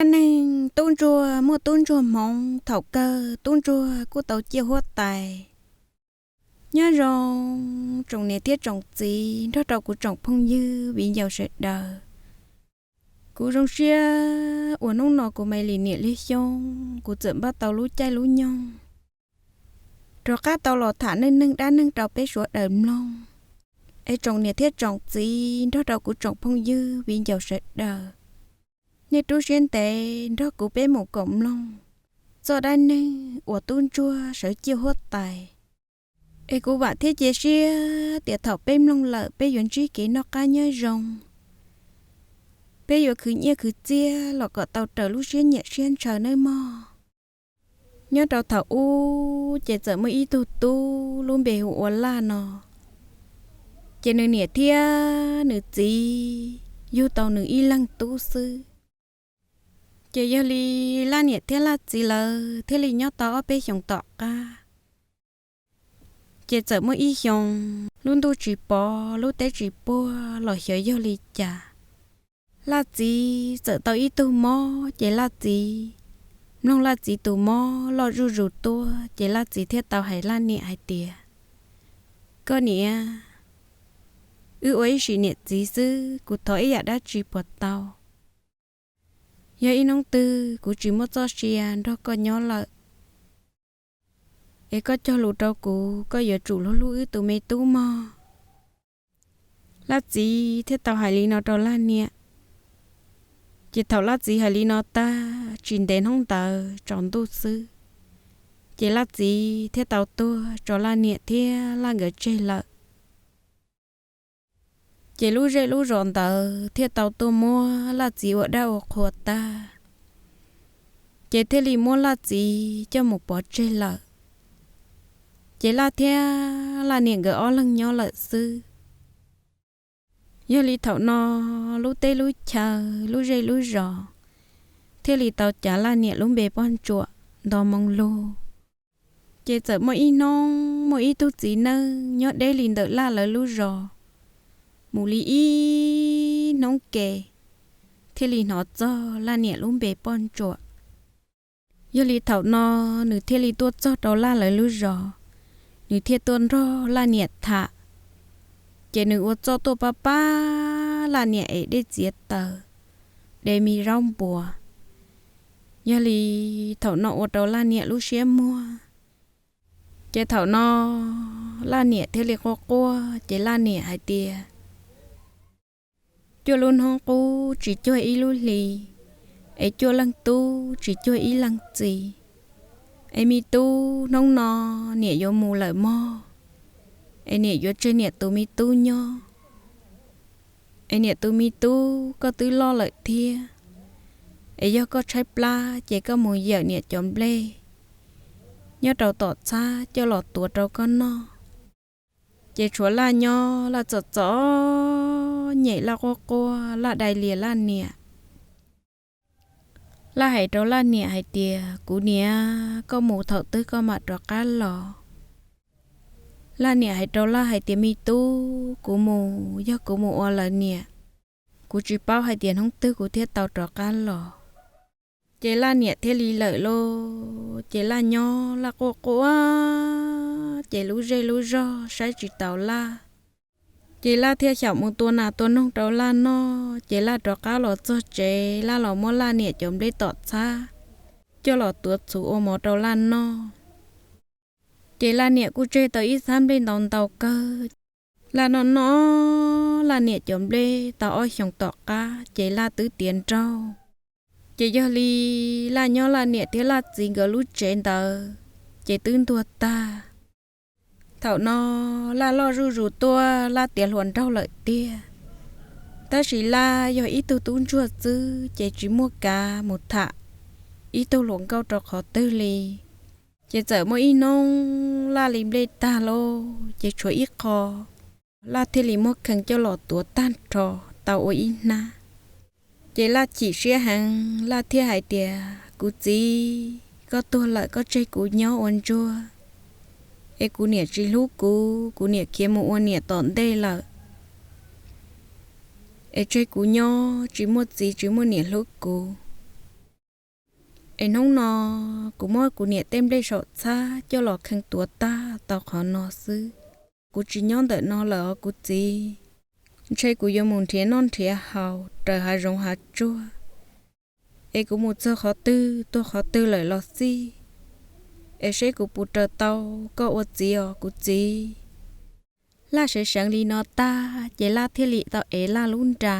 Dab neeg tub ntsuag muaj tub ntsuag hmoov, thaum kawg tub ntsuag kuj tau ciaj huab tais. Nyob zoo tsoom niam thiab tsoom txiv nrog rau kuv tsoom phooj ywg viv ncaus sawv daws. Kuv zoo siab uas hnub no kuv me li niam li xyoo, kuv txawm npaj tau lub caij lub nyoog rov qab tau los tham neej neeg dab neeg rau peb sawv daws mloog. Es tsoom niam thiab tsoom txiv nrog rau kuv tsoom phooj ywg viv ncaus sawv daws, nej rub siab ntev nrog kuv peb mus koom mloog txoj dab neeg uas tub ntsuag sawv ciaj huab tais. Es kuv vam thiab cia siab tias thaum peb mloog lawm peb yuav ntsib kev noj qab nyob zoo, peb yuav khwv nyiaj khwv txiaj los kom tau raws lub siab nyiam siab ntshaw nawb mog. Nyob rau thaum ub ces txawm muaj ib tug tub lub npe hu ua Laj no, ces nws niam thiab nws txiv yug tau nws ib leeg tub xwb. Ces yog li Laj niam thiab Laj txiv lawv thiaj li nyob tau ob peb xyoos tom qab, ces txawm muaj ib xyoo, lub ntuj tsis pov lub teb tsis puag los xyov yog li cas, Laj txiv txawm tau ib tug mob, ces Laj txiv mloog Laj txiv tus mob loj zuj zus tuaj, ces Laj txiv thiaj tau hais Laj niam hais tias, koj niam, wb ua ib sim niam txiv xwb, kuv thov ib yam dab tsi puas tau? Yog ib hnub twg kuv tsis muaj txoj sia nrog koj nyob lawm, es koj cog lus rau kuv, koj yuav tsum hlub hlub wb tus me tub mog. Laj txiv thiaj tau hais li no rau Laj niam. Ces thaum Laj txiv hais li no tag, tsis ntev hnub ntawd tsaus ntuj xwb, ces Laj txiv thiaj tau tuag tso Laj niam thiab Laj nkawd tseg lawm. Ces lub zej lub zos ntawd thiaj tau tuaj muab Laj txiv ua dab ua qhua tag, ces thiaj li muab Laj txiv coj mus pov tseg lawm. Ces Laj thiab Laj niam nkawd ob leeg nyob lawm xwb. Yog li thaum no, lub teb lub chaw, lub zej lub zos thiaj li tau cav Laj niam lub npe poj ntsuam nto moo lug. Ces txawm muaj ib hnub muaj ib tug txiv neej nyob deb li ntawm Laj lawv lub zos mus li ib hnub ke, thiaj li hnov txog Laj niam lub npe poj ntsuam. Yog li thaum no, nws thiaj li tuaj txog rau Laj lawv lub zos, nws thiaj tuaj nrog Laj niam tham. Ces nws ua txuj tuaj pab pab Laj niam es dej txiav taws, de me zaub npuas. Yog li thaum no ua rau Laj niam lub siab muag. Ces thaum no Laj niam thiaj li quaj quaj, ces Laj niam hais tias, cuaj lub hnub qub tsis cuag ib lub hli, es cuaj leej tub tsis cuag ib leej txiv. Es me tub, hnub no niam yuav mus lawm mog, es niam yuav tseg niam tus me tub nyob. Es niam tus me tub, koj twb loj lawm thiab, es yog koj tshaib plab ces koj mus yawm niam cov nplej nyob rau tom txhab coj los tuav rau koj noj. Ces tshuav Laj nyob, Laj txom txom nyem, Laj quaj quaj, Laj dai lias Laj niam. Laj hais rau Laj niam hais tias, kuv niam, koj mus thaum twg koj mam rov qab los? Laj niam hais rau Laj hais tias, me tub, kuv mus, yog kuv mus ua lawv niam, kuv tsis paub hais tias hnub twg kuv thiaj tau rov qab los. Ces Laj niam thiaj li lawm lauj. Ces Laj nyob, Laj quaj quaj, ces lub zej lub zog saib tsis taus Laj. Ces Laj thiaj xyaum mus tua nas tua noog rau Laj noj. Ces Laj rov qab los txog tsev, Laj los muab Laj niam cov nplej tom txhab coj los tuav txhuv ua mov rau Laj noj. Ces Laj niam kuj tseg tau ib txhab nplej ntau ntau kawg. Laj noj noj Laj niam cov nplej tau ob xyoos tom qab, ces Laj twb tiav nraug. Ces yog li Laj nyob Laj niam thiab Laj txiv nkawd lub tsev ntawd, ces twb ntuag tag. Thaum no Laj loj zuj zus tuaj, Laj tiav hluas nraug lawm tiag. Tab sis Laj yog ib tug tub ntsuag xwb, ces tsis muaj kav mus tham ib tug hluas nkauj rau qhov twg li. Ces txawm muaj ib hnub Laj li nplej tag lauj, ces tshuav ib qho, Laj thiaj li muab khee coj los tuav tag nrho tau ua ib hnab. Ces Laj chim siab heev, Laj thiaj hais tias, kuv txiv, koj tuag lawm koj tseg kuv nyob ua ntsuag, es kuv niam tsis hlub kuv, kuv niam khiav mus ua niam tom ntej lawm, es tseg kuv nyob tsis muaj txiv tsis muaj niam hlub kuv. Es hnub no kuv muab kuv niam tej nplej saum txhab coj los kheej tuav tag tau qhov no xwb. Kuv tsis nyob ntawm no lawm os kuv txiv. Ntshe kuv yuav mus nrhiav noj nrhiav haus raws hav zoov hav tsuag, es kuv mus txog qhov twg tuag qhov twg lawm los xij, es seb kuv puas raws tau koj ua txiv os kuv txiv. Laj seev seev li no tag ces Laj thiaj li tau ev Laj lub nra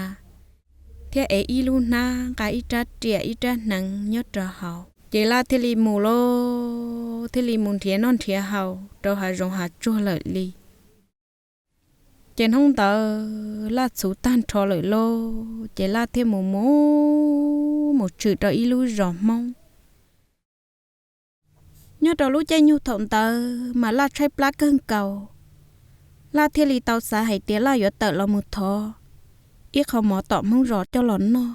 thiab ev ib lub hnab nqa ib rab riam ib rab hneev nyob rau hauv. Ces Laj thiaj li mus lauj, thiaj li mus nrhiav noj nrhiav haus rau hav zoov hav tsuag lawm li. Ces hnub ntawd Laj txhuv tag nrho lawm lauj, ces Laj thiaj mus mus mus tshwm rau ib lub zos Hmoob. Nyob rau lub caij nyoog thaum ntawd mas Laj tshaib plab kawg nkaus. Laj thiaj li tau xav hais tias Laj yuav tawm los mus thov ib qho mov tom Hmoob zos coj los noj.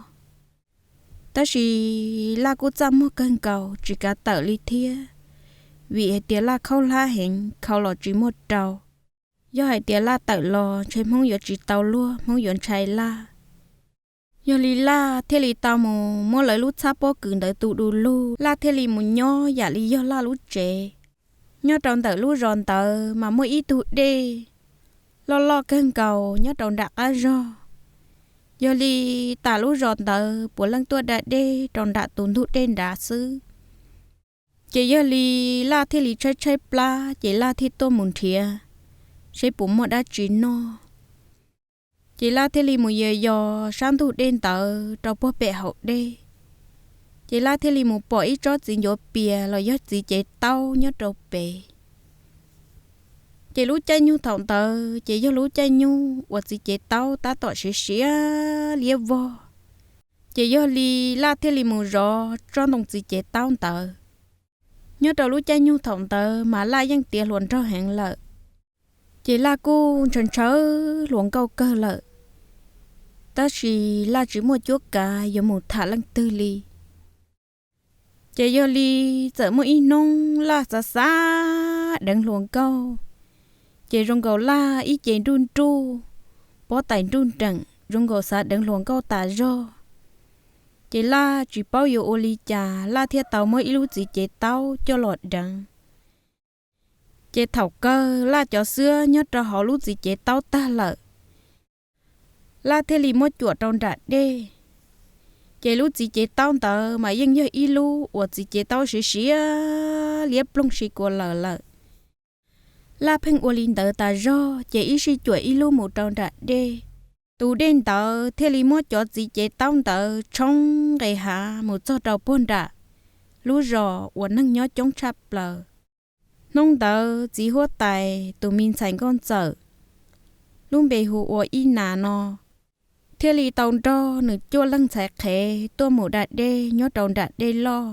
Tab sis Laj kuj txaj muag kawg nkaus tsis kav tawm li thiab, vim hais tias Laj khaub hlab heev khau los tsis muaj rau. Yog hais tias Laj tawm los ntshe Hmoob yuav tsis tau luag, Hmoob yuav ntshai Laj. Yog li Laj thiaj li tau mus muab lawv lub txhab pob kws ntawd tu du lug, Laj thiaj li mus nyob yam li yog Laj lub tsev. Nyob rau ntawm lub zos ntawd mas muaj ib tug dej loj loj kawg nkaus nyob rau nram qab zog. Yog li tas lub zos ntawd puav leej tuaj da dej rau nram tus ntug dej nrad xwb. Ces yog li Laj thiaj li tshaib tshaib plab ces Laj thiaj tuaj mus nrhiav seb puas muaj dab tsi noj. Ces Laj thiaj li mus yos yos sab ntug dej ntawd rau puag pem hauv dej. Ces Laj thiaj li mus pom ib tsob txiv ncuav pias los yog txiv cev taub nyob rau pem. Ces lub caij nyoog thaum ntawd ces yog lub caij nyoog uas txiv cev taub tab tom siav siav liab vog. Ces yog li Laj thiaj li mus zov tsob ntoo txiv cev taub ntawd. Nyob rau lub caij nyoog thaum ntawd mas Laj yeej tiav hluas nraug heev lawm. Ces Laj kuj ntshaw ntshaw hluas nkauj kawg lawm, tab sis Laj tsis muaj cuab kav yuav mus tham leej twg li. Ces yog li txawm muaj ib hnub Laj xav xav deev hluas nkauj, ces zoo nkaus Laj ib ce nruj nruj, pob tais nruj nreem zoo nkaus xav deev hluas nkauj tas zog. Ces Laj tsis paub yuav ua li cas Laj thiaj tau muab ib lub txiv cev taub coj los deev. Ces thaum kawg Laj cov xwab nyob rau hauv lub txiv cev taub tag lawm, Laj thiaj li muab cuam rau nram dej. Ces lub txiv cev taub ntawd mas yeej yog ib lub uas txiv cev taub siav siav liab ploog si kua lawm lawm. Laj pheej ua li ntawd tas zog ces ib sij cuam ib lub mus rau nram dej. Tus dej ntawd thiaj li muab cov txiv cev taub ntawd tshoob nqes hav mus txog rau puag nram lub zos uas neeg nyob coob tshaj plaws. Hnub ntawd txiv huab tais tus me ntxhais nkauj ntxawm, lub npe hu ua Ib Nas no, thiaj li tau nrog nws cuaj leej ntxhais qhev tuaj mus da dej nyob rau nram dej loj.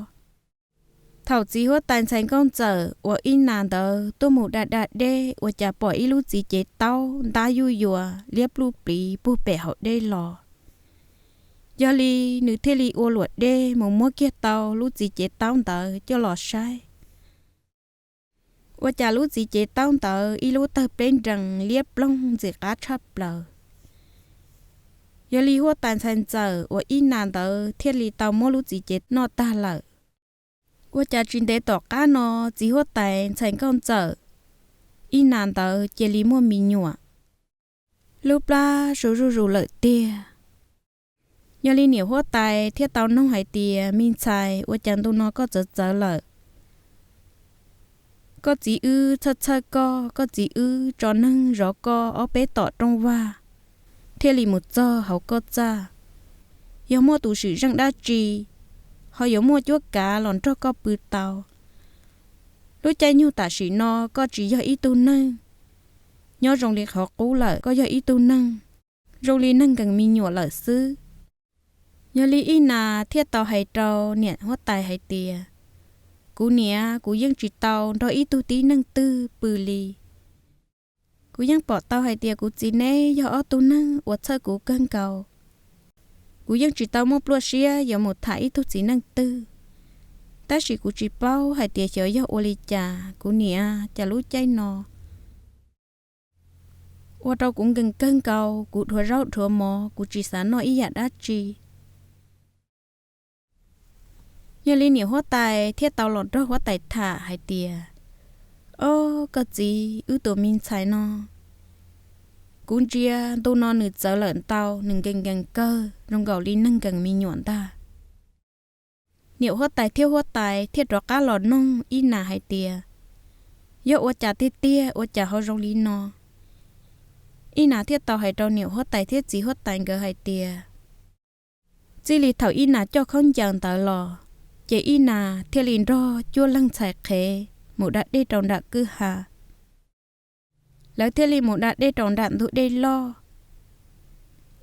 Thaum txiv huab tais ntxhais nkauj ntxawm uas Ib Nas ntawd tuaj mus da da dej ua cas pom ib lub txiv cev taub ntab yuj yuas liab pluj pliv puag pem hauv dej los. Yog li nws thiaj li ua luam dej mus muab kiag tau lub txiv cev taub ntawd coj los saib. Ua cas lub txiv cev taub ntawd ib lub tawg pleb nrees liab ploog ntxim qab tshaj plaws. Yog li huab tais ntxhais ntxawm uas Ib Nas ntawd thiaj li tau muab lub txiv cev noj tag lawm. Ua cas tsis ntev tom qab no txiv huab tais ntxhais nkauj ntxawm Ib Nas ntawd cia li muaj me nyuam, lub plab su zuj zus lawm tiag. Yog li niam huab tais thiaj tau noog hais tias, Me ntxhais, ua cas ntu no koj txawv txawv lawm? Koj txiv wb txhawj txhawj koj, koj txiv wb tso neeg zov koj ob peb tom rooj vag thiaj li mus txog hauv koj txaj. Yog muaj tus swm zeej dab tsi ho yuav muaj cuab kav los nrog koj pw tau? Lub caij nyoog tam sim no koj tsis yog ib tug neeg nyob zoo li qhov qub lawm, koj yog ib tug neeg zoo li neeg nkees me nyuam lawm xwb. Yog li Ib Nas thiaj tau hais rau niam huab tais hais tias, Kuv niam, kuv yeej tsis tau nrog ib tug tib neeg twg pw li. Kuv yeej pom tau hais tias kuv txiv neb yog ob tug neeg uas txhawj kuv kawg nkaus. Kuv yeej tsis tau muaj pluaj siab yuav mus tham ib tug txiv neej twg, tab sis kuv tsis paub hais tias xyov yog ua li cas kuv niam, cas lub caij no ua rau kuv nkees kawg nkaus, kuv dhuav zaub dhuav mov, kuv tsis xav noj ib yam dab tsi. Yog li niam huab tais thiaj tau los nrog huab tais tham hais tias, Ob, koj txiv, wb tus me ntxhais no, kuv ntsia ntu no nws txawv lawm ntau, nws nkees nkees kawg zoo nkaus li neeg nkees me nyuam ntag. Niam huab tais thiab huab tais thiaj rov qab los noog Ib Nas hais tias, Yog ua cas tiag tiag ua cas ho zoo li no? Ib Nas thiaj tau hais rau niam huab tais thiab txiv huab tais nkawd hais tias, txij li thaum Ib Nas coj khaub ncaws ntawd los, ces Ib Nas thiaj li nrog cuaj leeg ntxhais qhev mus da dej rau nram kwj ha. Lawv thiaj li mus da dej rau nram ntug dej loj.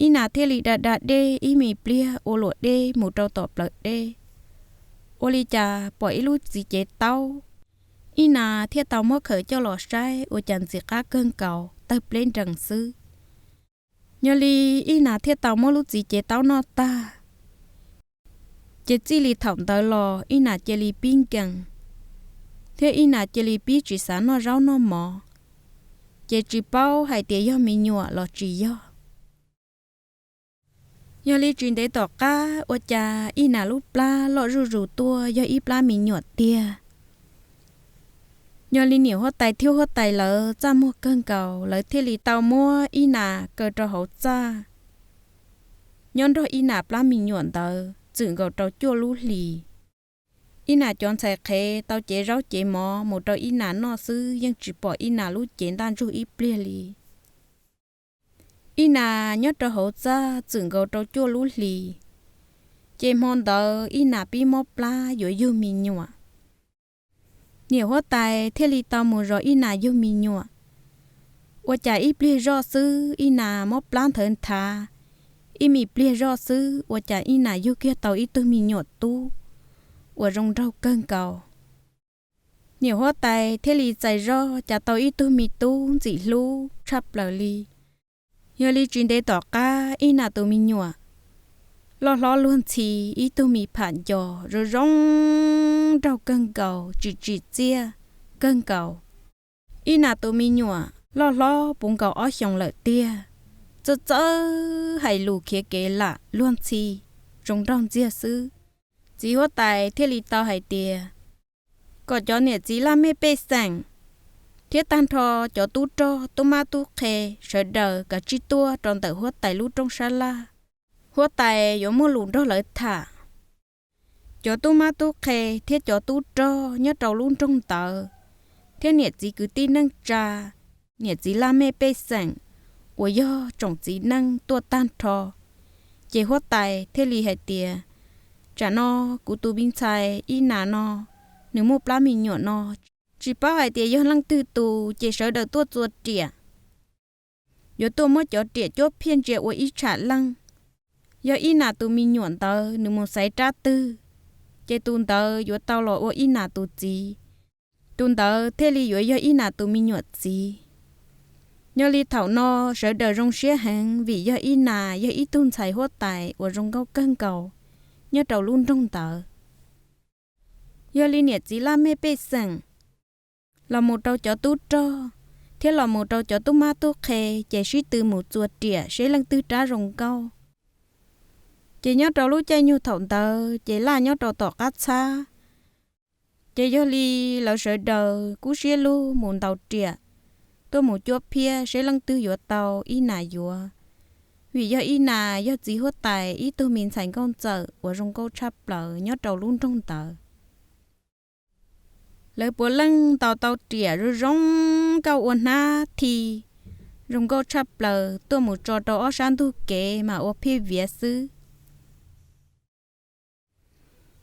Ib Nas thiaj li da da dej ib me pliag ua luam dej mus rau tom plawv dej, ua li cas pom ib lub txiv cev taub. Ib Nas thiaj tau muab khaws coj los saib ua cas ntxim qab kawg nkaus tawg pleb nrees xwb. Yog li Ib Nas thiaj tau muab lub txiv cev taub noj tag, ces txij li thaum ntawd los Ib Nas cia li pib nkees, thiab Ib Nas cia li pib tsis xav noj zaub noj mov, ces tsis paub hais tias yog me nyuam los tsis yog. Yog li tsis ntev tom qab ua cas Ib Nas lub plab loj zuj zus tuaj yog ib plab me nyuam tiag. Yog li niam huab tais thiab huab tais lawv txaj muag kawg nkaus, lawv thiaj li tau muab Ib Nas kaw rau hauv txaj, nyob nrog Ib Nas plab me nyuam ntawd txwm nkaus rau cuaj lub hlis. Ib Nas cov ntxhais qhev tau cev zaub cev mov mus rau Ib Nas noj xwb, yeej tsis pom Ib Nas lub cev ntaj ntsug ib pliag li. Ib Nas nyob rau hauv txaj txwm nkaus rau cuaj lub hlis, ces hmo ntawd Ib Nas pib mob plab yuav yug me nyuam. Niam huab tais thiaj li tau mus zov Ib Nas yug me nyuam. Ua cas ib pliag zoj xwb Ib Nas mob plab nthawv nthav, ib me pliag zoj xwb ua cas Ib Nas yug kiag tau ib tug me nyuam tub uas zoo nraug kawg nkaus. Niam huab tais thiaj li txais zog cas tau ib tug me tub ntxim hlub tshaj plaws li. Yog li tsis ntev tom qab Ib Nas tus me nyuam loj hlob luag ntxhi ib tug me pham ncos zoo zoo nraug kawg nkaus, tsim tsim txiaj kawg nkaus. Ib Nas tus me nyuam loj hlob puv nkaus ob xyoos lawm tiag, txawj txawj hais lus khiav kev lam luag ntxhi, zoo nraug ntxiag xwb. Txiv huab tais thiaj li tau hais tias, kom cov niam txiv laj mej pej xeem thiab tag nrho cov tub rog tub mab tub qhe sawv daws kav tsij tuaj rau ntawm huab tais lub rooj sab laj, huab tais yuav muaj lus nrog lawv tham. Cov tub mab tub qhe thiab cov tub rog nyob rau lub nroog ntawd, thiab niam txiv kwv tij neej tsa, niam txiv laj mej pej xeem uas yog tsoom txiv neej tuaj tag nrho, ces huab tais thiaj li hais tias, tsam no kuv tus me ntxhais Ib Nas no, nws muaj plab me nyuam no, tsis paub hais tias yog leej twg tus, ces sawv daws tuaj txua riam. Yuav tuaj muab cov riam cuab phiaj ntsia ua ib tsham leej. Yog Ib Nas tus me nyuam ntawd nws mus xaiv rab twg, ces tus ntawd yuav tau los ua Ib Nas tus txiv, tus ntawd thiaj li yuav yog Ib Nas tus me nyuam txiv. Yog li thaum no sawv daws zoo siab heev vim yog Ib Nas yog ib tug ntxhais huab tais uas zoo nkauj kawg nkaus nyob rau lub nroog ntawd. Yog li niam txiv laj mej pej xeem los mus rau cov tub rog thiab los mus rau cov tub mab tub qhe, ces sib tw mus txua riam seb leej twg rab zoo nkauj. Ces nyob rau lub caij nyoog thaum ntawd ces laj nyob rau tom qab txhab. Ces yog li lawv sawv daws kub siab lug mus ntaus riam, tuaj mus cuab phiaj seb leej twg yuav tau Ib Nas yuav, vim yog Ib Nas yog txiv huab tais ib tug me ntxhais nkauj ntxawm uas zoo nkauj tshaj plaws nyob rau lub nroog ntawd. Lawv puav leej ntaus tau riam zoo zoo nkauj ua hnab thi zoo nkauj tshaj plaws tuaj mus tso rau ob sab ntug kev mas ua phiaj viav xwb,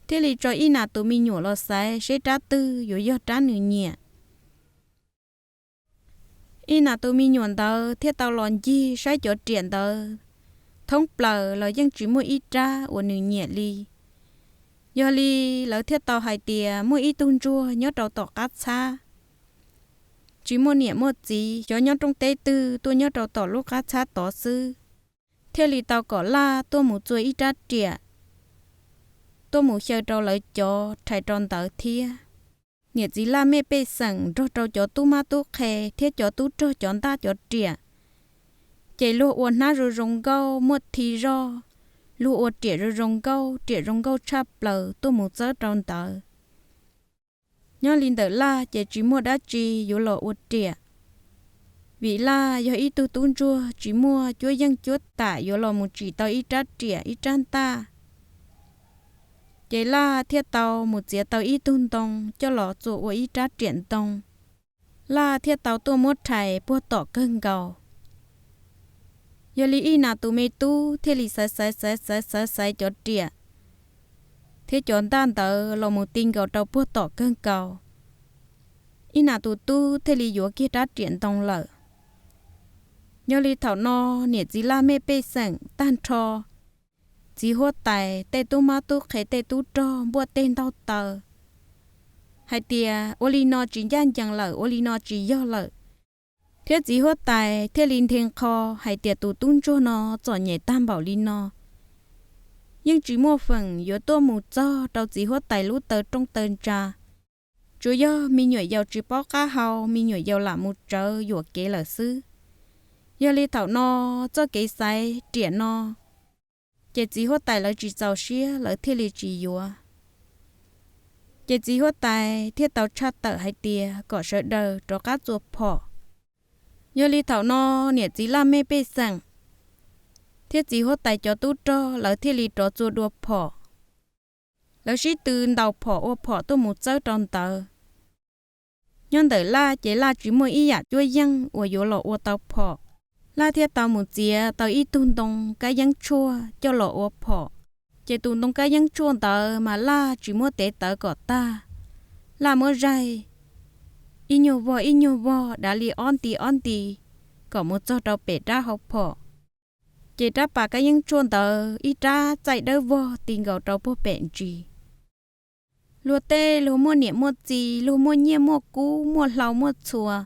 thiaj li tso Ib Nas tus me nyuam los xaiv seb rab twg yuav yog rab nws nyiam. Ib Nas tus me nyuam ntawd thiaj tau los ncig saib cov riam ntawd thoob plaws los yeej tsis muaj ib rab uas nws nyiam li. Yog li lawv thiaj tau hais tias muaj ib tug ntsuag nyob rau tom qab txhab, tsis muaj niam muaj txiv, xyov nyob rooj teb twg tuaj nyob rau tom lub qab txhab tod xwb, thiaj li tau kom laj tuaj mus txua ib rab riam, tuaj mus xyaw rau lawv cov rhais rau ntawd thiab. Niam txiv laj mej pej xeem nrog rau cov tub mab tub qhe thiab cov tub rog cov ntaj cov riam, ces luag ua hnab zoo zoo nkauj muaj thi zoj, luag ua riam zoo zoo nkauj, riam zoo nkauj tshaj plaws tuaj mus txawb rau ntawd. Nyob li ntawm Laj ces tsis muaj dab tsi yuav los ua riam, vim Laj yog ib tug tub ntsuag tsis muaj cuab yeej cuab tam yuav los mus tsim tau ib rab riam ib rab ntaj. Ces Laj thiaj tau mus txiav tau ib tug ntoo coj los txua ua ib rab riam ntoo. Laj thiaj tau tuaj muab rhais puag tom kawg nkaus. Yog li Ib Nas tus me tub thiaj li xaiv xaiv xaiv xaiv xaiv xaiv cov riam thiab cov ntaj ntawd los mus ti nkaus rau puag tom kawg nkaus. Ib Nas tus tub thiaj li yuav kiag rab riam ntoo lawm. Yog li thaum no niam txiv laj mej pej xeem tag nrho, txiv huab tais tej tub mab tub qhe tej tub rog npuaj teg ntaug taw hais tias ua li no tsis ncaj ncees lawm, ua li no tsis yog lawm. Thiab txiv huab tais thiaj li nthe nqho hais tias tus tub ntsuag no txom nyem tag npaum li no, yeej tsis muaj feem yuav tuaj mus txog rau txiv huab tais lub taw rooj taw ntsa. Tsuas yog me nyuam yaus tsis paub qab hau, me nyuam yaus lam mus tsawv yuam kev lawm xwb. Yog li thaum no txoj kev xaiv riam no, ces txiv huab tais lawv tsis txaus siab, lawv thiaj li tsis yuav. Ces txiv huab tais thiaj tau tshaj tawm hais tias kom sawv daws rov qab txua phom. Yog li thaum no niam txiv laj mej pej xeem thiab txiv huab tais cov tub rog lawv thiaj li rov txua dua phom. Lawv sib tw ntaus phom ua phom tuaj mus txawb rau ntawd. Nyob ntawm Laj ces Laj tsis muaj ib yam cuab yeej uas yuav los ua tau phom. Laj thiaj tau mus txiav tau ib tug ntoo kab yeeb tshuaj coj los ua phom. Ces tus ntoo kab yeeb tshuaj ntawd mas Laj tsis muab tev tawv kom tag. Laj muab zaig ib nyuag vog ib nyuag vog dav li ob nti ob nti kom mus txog rau pem rab hauv phom. Ces rab pas kab yeeb tshuaj ntawd ib rab txaij dawb vog ti nkaus rau puag pem ntsis. Luag tej luag muaj niam muaj txiv, luag muaj nyiaj muaj kub, muaj hlau muaj txhua,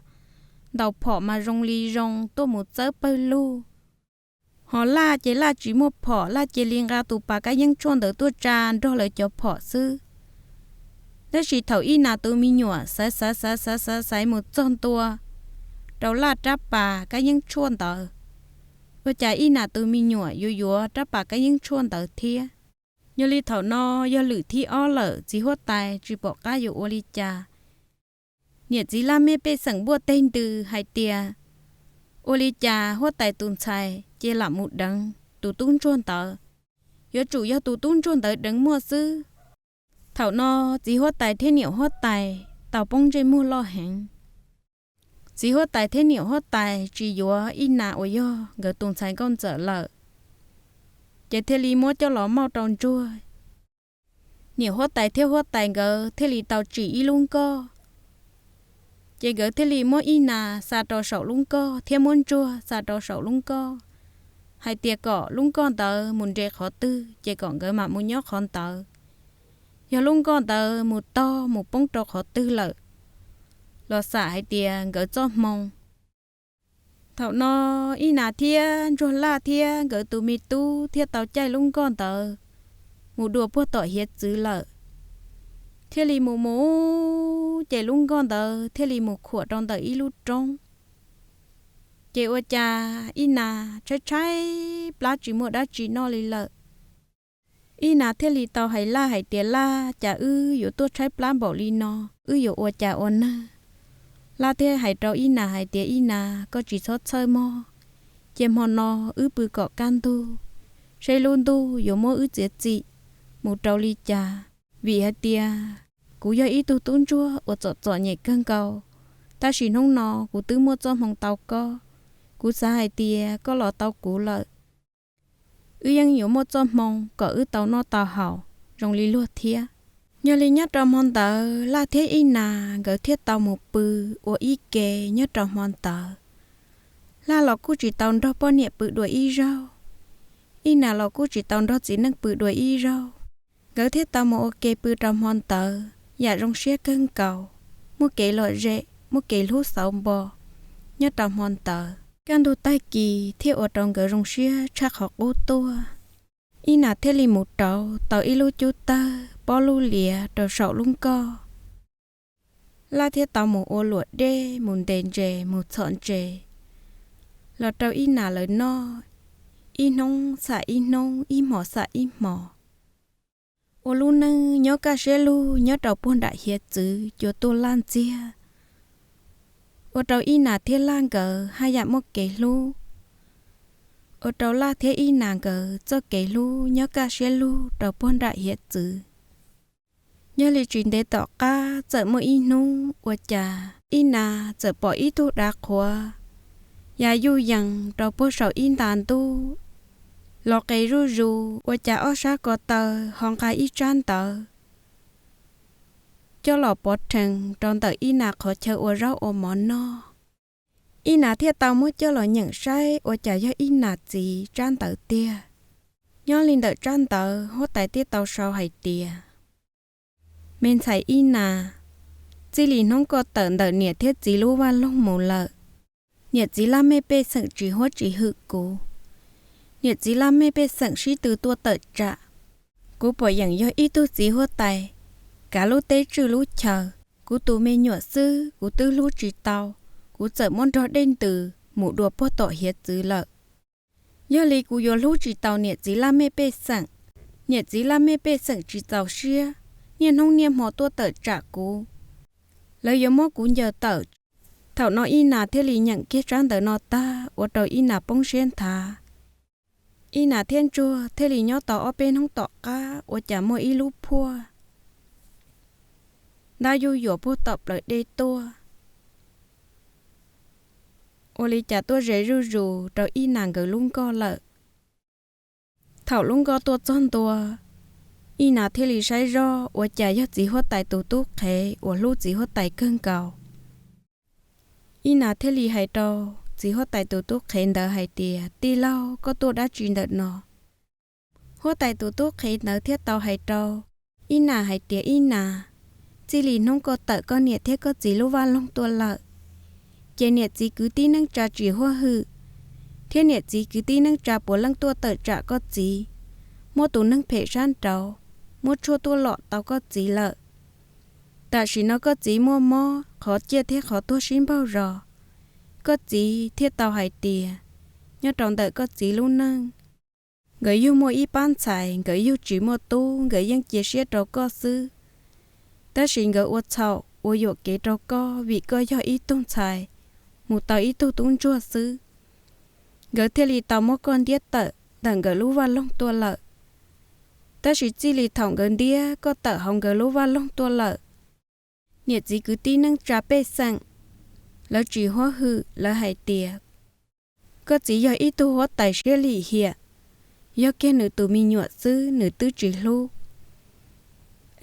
ntaus phom mas zoo li zoo tuaj mus txawb pawg lug. Ho Laj ces Laj tsis muaj phom, Laj cia li nqa tus pas kab yeeb tshuaj ntawd tuaj tsa nrog lawv cov phom xwb. Tab sis thaum Ib Nas tus me nyuam xaiv xaiv xaiv xaiv xaiv xaiv mus txog ntua rau Laj rab pas kab yeeb tshuaj ntawd, ua cas Ib Nas tus me nyuam yuav yuav rab pas kab yeeb tshuaj ntawd thiab. Yog li thaum no yog lwm thib ob lawm, txiv huab tais tsis pom qab yuav ua li cas. Niam txiv laj mej pej xeem npuaj teg ntws hais tias, ua li cas huab tais tus ntxhais ces lam mus deev tus tub ntsuag ntawd, yuav tsum yog tus tub ntsuag ntawd deev muaj xwb. Thaum no txiv huab tais thiab niam huab tais tau poob ntsej muag loj heev. Txiv huab tais thiab niam huab tais tsis yuav Ib Nas uas yog nkawd tus ntxhais nkauj ntxawm lawm, ces thiaj li muab coj los mauj rau ntsuag. Niam huab tais thiab huab tais nkawd thiaj li tau tsim ib lub nkoj, ces nkawd thiaj li muab Ib Nas xa rau saum lub nkoj thiab muab ntsuag xa rau saum lub nkoj, hais tias kom lub nkoj ntawd mus nres qhov twg ces kom nkawd mam mus nyob qhov ntawd. Yog lub nkoj ntawd mus tog mus poob rau qhov twg lawm, los xam hais tias nkawd txoj hmoo. Thaum no Ib Nas thiab ntsuag Laj thiab nkawd tus me tub thiaj tau caij lub nkoj ntawd mus dua puag tom hiav txwv lawm. Thiaj li mus mus, ces lub nkoj ntawd thiaj li mus khuam rau ntawm ib lub roob. Ces ua cas Ib Nas tshaib tshaib plab tsis muaj dab tsi noj li lawm. Ib Nas thiaj li tau hais Laj hais tias, Laj, cas wb yuav tuaj tshaib plab npaum li no, wb yuav ua cas ua neeg? Laj thiaj hais rau Ib Nas hais tias, Ib Nas, koj tsis txhob txhawj mog, cia hmo no wb pw kom kaj ntug, seb lub ntuj yuav muab wb txiav txim mus rau li cas. Vim hais tias kuv yog ib tug tub ntsuag uas txom txom nyem kawg nkaus, tab sis hnub no kuv twb muaj txoj hmoo tau koj. Kuv xav hais tias koj los tau kuv lawm, wb yeej yuav muaj txoj hmoo kom wb tau noj tau haus zoo li luag thiab. Yog li nyob rau hmo ntawd Laj thiab Ib Nas nkawd thiaj tau mus pw ua ib ke nyob rau hmo ntawd. Laj los kuj tsis tau nrog poj niam pw dua ib zaug, Ib Nas los kuj tsis tau nrog txiv neej pw dua ib zaug. Nkawd thiaj tau mus ua ke pw rau hmo ntawd yam zoo siab kawg nkaus, muaj kev lom zem, muaj kev hlub xauv npo nyob rau hmo ntawd. Kaj ntug tag kis thiaj ua rau nkawd zoo siab tshaj qhov qub tuaj. Ib Nas thiaj li mus rauv tau ib lub cub tawg pob lub liav rau saum lub nkoj. Laj thiaj tau mus ua luam dej, mus ntes ntses, mus txhom ntses los rau Ib Nas lawv noj. ib hnub xam ib hnub, ib hmos xam ib hmos. Ua lub neej nyob kaj siab lug nyob rau puag nram hiav txwv cua tuaj laj ntxiag, ua rau Ib Nas thiab Laj nkawd haj yam muaj kev hlub, ua rau Laj thiab Ib Nas nkawd txoj kev hlub nyob kaj siab lug rau puag nram hiav txwv. Yog li tsis ntev tom qab txawm muaj ib hnub ua cas Ib Nas txawm pom ib tug dav qhuav ya yuj yees rau puag saum ib nta ntuj los qes zuj zus, ua cas ob sab ko taw ho nqa ib tsab ntawv coj los pov rhees rau ntawm Ib Nas qhov chaw ua zaub ua mov noj. Ib Nas thiaj tau muab coj los nyeem saib ua cas yog Ib Nas txiv tsab ntawv tiag. Nyob li ntawm tsab ntawv huab tais thiaj tau sau hais tias, me ntxhais Ib Nas, txij li hnub koj tawm ntawm niam thiab txiv lub vaj loog mus lawm, niam txiv laj mej pej xeem tsis huab tsis hwm kuv. Niam txiv laj mej pej xeem sib tw tuaj tawm tsam. Kuv pom yeem yog ib tug txiv huab tais kav lub teb tswj lub chaw. Kuv tus me nyuam xwb kuv twb hlub tsis tau, kuv txawm muab nrog dej ntws mus dua puag tom hiav txwv lawm. Yog li kuv yuav hlub tsis tau niam txiv laj mej pej xeem. Niam txiv laj mej pej xeem tsis txaus siab, niaj hnub niaj hmo tuaj tawm tsam kuv. Lawv yuav muab kuv ncaws tawm. Thaum no Ib Nas thiaj li nyeem kiag tsab ntawv no tag ua rau Ib Nas poob siab nthav. Ib Nas thiab Ntsuag thiaj li nyob tau ob peb hnub tom qab ua cas muaj ib lub phuaj ntab yuj yuam puag tom plawv dej tuaj, ua li cas tuaj ze zuj zus rau Ib Nas nkawd lub nkoj lawm. Thaum lub nkoj tuaj txog ntua, Ib Nas thiaj li saib zoj ua cas yog txiv huab tais tus tub qhev uas hlub txiv huab tais kawg nkaus. Ib Nas thiaj li hais rau txiv huab tais tus tub qhev ntawd hais tias, tij laug, koj tuaj dab tsi ntawm no? Huab tais tus tub qhev ntawd thiaj tau hais rau Ib Nas hais tias, Ib Nas, txij li hnub koj tawm koj niam thiab koj txiv lub vaj loog tuaj lawm, ces niam txiv kwv tij neej tsa tsis huab hwm, thiab niam txiv kwv tij neej tsa puav leej tuaj tawm tsam koj txiv, muab tus neeg phem sab nraud muab tshuaj tuaj lom tau koj txiv lawm. Tam sim no koj txiv muaj mob, qhov ciaj thiab qhov tuag sib npaug zos. Koj txiv thiaj tau hais tias, nyob rau ntawm koj txiv lub neej, nkawd yug muaj ib pab ntxhais, nkawd yug tsis muaj tub, nkawd yeej cia siab rau koj xwb. Tab sis nkawd ua txhaum ua yuam kev rau koj vim koj yog ib tug ntxhais mus tau ib tug tub ntsuag xwb. Nkawd thiaj li tau muab koj ntiab tawm ntawm nkawd lub vaj loog tuaj lawm. Tab sis txij li thaum nkawd ntiab koj tawm hauv nkawd lub vaj loog tuaj lawm, niam txiv kwv tij neej tsa pej xeem, lawv tsis huab hwm, lawv hais tias, koj txiv yog ib tug huab tais siab lim hiam, yog kiag nws tus me nyuam xwb nws twb tsis hlub,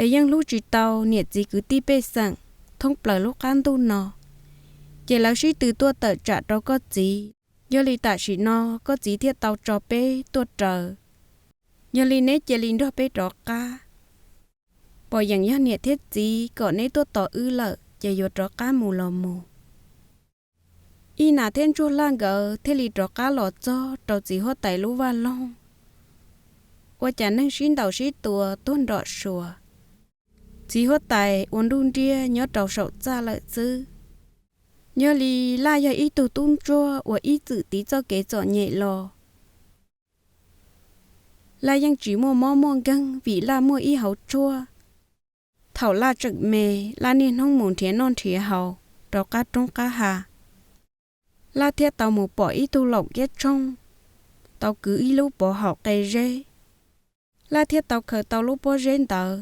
es yeej hlub tsis tau niam txiv kwv tij pej xeem thoob plaws lub qab ntuj no, ces lawv sib tw tuaj tawm tsam rau koj txiv. Yog li tam sim no koj txiv thiaj tau tso peb tuaj raws. Yog li neb cia li nrog peb rov qab, pom yeem yog niam thiab txiv kom neb tuaj tos wb lawm ces yuav rov qab mus los mus. Ib Nas thiab Ntsuag Laj nkawd thiaj li rov qab los txog rau txiv huab tais lub vaj loog, ua cas neeg sib ntaus sib tua tuag nrom suav. Txiv huab tais ua nruj nriaj nyob rau saum txaj lawm xwb. Yog li Laj yog ib tug tub ntsuag uas ib txwm tiv txoj kev txom nyem los, Laj yeej tsis muaj mob muaj nkeeg vim Laj muaj ib hauv tshuaj. Thaum Laj tseem me, Laj niaj hnub mus nrhiav noj nrhiav haus rau qab roob qab hav. Laj thiaj tau mus pom ib tug laum kiab tshooj tau kwv ib lub pov haum qe zeb. Laj thiaj tau khaws tau lub pob zeb ntawd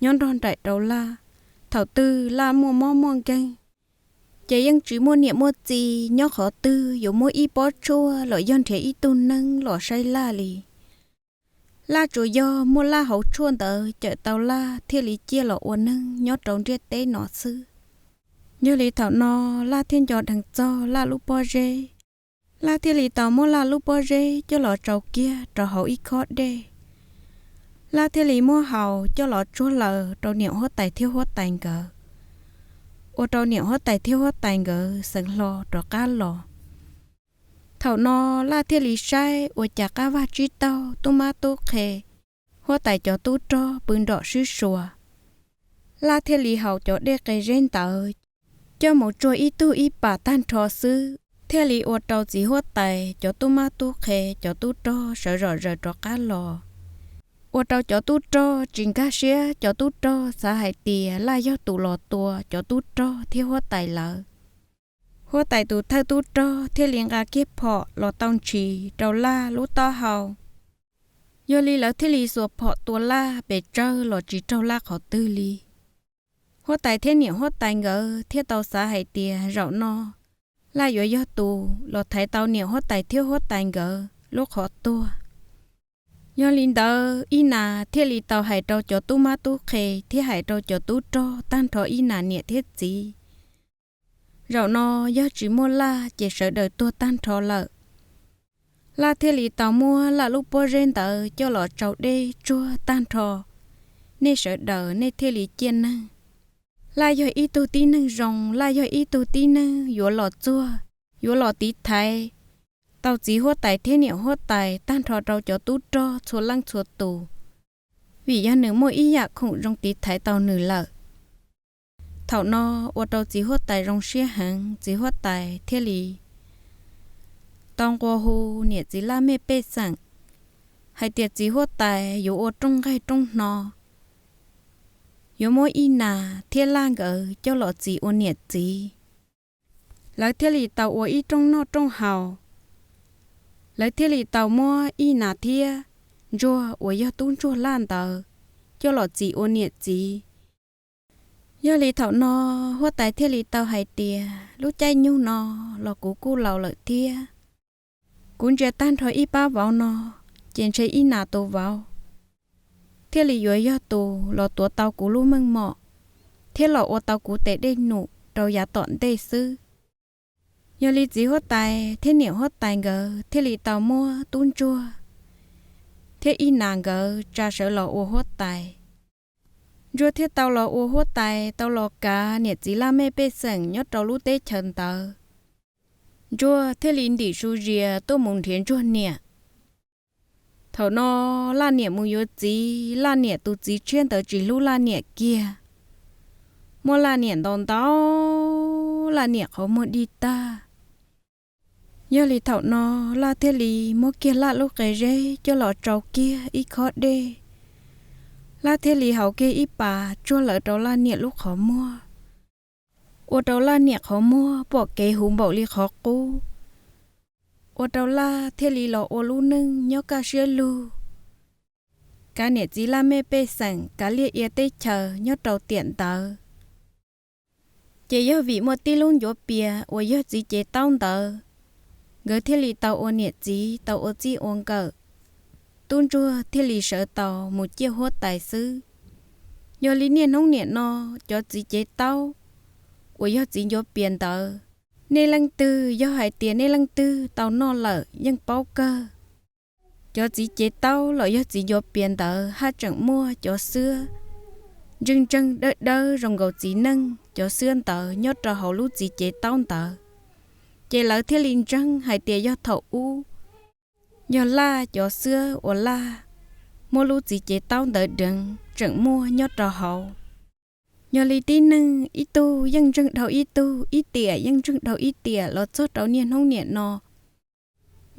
nyob nrog nraim rau Laj. Thaum twg Laj muaj mob muaj nkeeg, ces yeej tsis muaj niam muaj txiv nyob qhov twg yuav muab ib pob tshuaj los yog nrhiav ib tug neeg los saib Laj li. Laj tsuas yog muaj Laj hauv tshuaj ntawd cawm tau Laj thiaj li ciaj los ua neeg nyob rau ntiaj teb no xwb. Yog li thaum no Laj thiaj nco dheev txog Laj lub pob zeb. Laj thiaj li tau muab Laj lub pob zeb coj los tsau kiag rau hauv ib khob dej. Laj thiaj li muab haus coj los tsuag laws rau niam huab tais thiab huab tais nkawd, ua rau niam huab tais thiab huab tais nkawd xeev hlo rov qab los. Thaum no Laj thiaj li saib ua cas qab vaj tsib taug tub mab tub qhe, huab tais cov tub rog pw nrom swb sua. Laj thiaj li haus cov dej qe zeb ntawd coj mus tsuag ib tug ib pas tag nrho xwb, thiaj li ua rau txiv huab tais cov tub mab tub qhe cov tub rog sawv zom zaws rov qab los. Ua rau cov tub rog tsis nkag siab, cov tub rog xav hais tias Laj yog tus los tua cov tub rog thiab huab tais lawv. Huab tais tus thawj tub rog thiaj li nqa kiag phom los tau ntshis rau Laj lub taub hau. Yog li lawv thiaj li xuas phom tua Laj pes tsawg los tsis raug Laj qhov twg li. Huab tais thiab niam huab tais nkawd thiaj tau xav hais tias zaum no Laj yuav yog tus los thaiv tau niam huab tais thiab huab tais nkawd lub qhov tuag. Yog li ntawd Ib Nas thiaj li tau hais rau cov tub mab tub qhe thiab hais rau cov tub rog tag nrho Ib Nas niam thiab txiv, zaum no yog tsis muaj Laj ces sawv daws tuag tag nrho lawm. Laj thiaj li tau muab Laj lub pob zeb ntawd coj los tsau dej tsuag tag nrho, nej sawv daws nej thiaj li ciaj neeg. Laj yog ib tug tib neeg zoo, Laj yog ib tug tib neeg yuav los txuag, yuav los tiv thaiv tau txiv huab tais thiab niam huab tais tag nrho rau cov tub rog txhua leej txhua tus, vim yog nws muaj ib yam khoom zoo tiv thaiv tau nws lawm. Thaum no ua rau txiv huab tais zoo siab heev, txiv huab tais thiaj li tau nqua hu niam txiv laj mej pej xeem hais tias txiv huab tais yuav ua rooj nqaij rooj hno, yuav muab Ib Nas thiab Laj nkawd coj los txis ua niam txiv. Lawv thiaj li tau ua ib rooj noj rooj haus. Lawv thiaj li tau muab Ib Nas thiab Ntsuag uas yog tub ntsuag Laj ntawd coj los txis ua niam txiv. Yog li thaum no huab tais thiaj li tau hais tias lub caij nyoog no los kuv kuj laus lawm thiab. Kuv ntsia tag nrho ib pab vauv no ces ntshe Ib Nas tus vauv thiaj li yuav yog tus los tuav tau kuv lub meej mom thiab los ua tau kuv tes dej num rau yav tom ntej xwb. Yog li txiv huab tais thiab niam huab tais nkawd thiaj li tau muab tub ntsuag thiab Ib Nas nkawd tsa sawv los ua huab tais. Ntsuag thiaj tau los ua huab tais, tau los kav niam txiv laj mej pej xeem nyob rau lub teb chaws ntawd. Ntsuag thiaj li ntim su zias tuaj mus nrhiav Ntsuag niam. Thaum no Laj niam mus yuav txiv, Laj niam tus txiv tshiab ntawd tsis hlub Laj niam kiag, muab Laj niam ntaus ntaus, Laj niam qhov muag dig tag. Yog li thaum no Laj thiaj li muab kiag Laj lub qe zeb coj los tsau kiag ib khob dej. Laj thiaj li haus kiag ib pas tsuag lawm rau Laj niam lub qhov muag, ua rau Laj niam qhov muag pom kev huv npaum li qhov qub, ua rau Laj thiaj li los ua lub neej nyob kaj siab lug, kav niam txiv laj mej pej xeem, kav liaj ia teb chaws nyob rau tiam ntawd. Ces yog vim muaj tib lub ncuav pias uas yog txiv cev taub ntawd, nkawd thiaj li tau ua niam txiv tau ua txij ua nkawm, tub ntsuag thiaj li sawv tau mus ciaj huab tais xwb. Yog li niaj hnub niam no, cov txiv cev taub uas yog txiv ncuav pias ntawd, nej leej twg yog hais tias nej leej twg tau noj lawm yeej paub kawg. Cov txiv cev taub los yog txiv ncuav pias ntawd haj tseem muaj cov xwab ntseeg ntseeg dawb dawb zoo nkaus txiv neej, cov xwab ntawd nyob rau hauv lub txiv cev taub ntawd, ces lawv thiaj li ntseeg hais tias yog thaum ub yog Laj cov xwab uas Laj muab lub txiv cev taub ntawd deev tseem muaj nyob rau hauv. Yog li tib neeg ib tug yeej ntseeg dhau ib tug, ib tiam yeej ntseeg dhau ib tiam los txog rau niaj hnub niam no.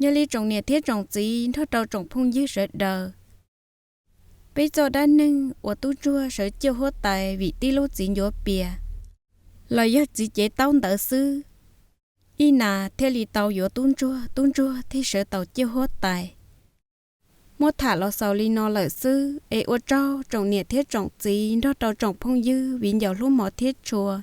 Yog li tsoom niam thiab tsoom txiv nrog rau tsoom phooj ywg sawv daws, peb txoj dab neeg uas tub ntsuag sawv ciaj huab tais vim tib lub txiv ncuav pias los yog txiv cev taub ntawd xwb, Ib Nas thiaj li tau yuav tub ntsuag, tub ntsuag thiaj sawv tau ciaj huab tais. Muab tham los xaus li no lawm xwb, es ua tsaug tsoom niam thiab tsoom txiv nrog rau tsoom phooj ywg viv ncaus hlub hmov thiab tshua,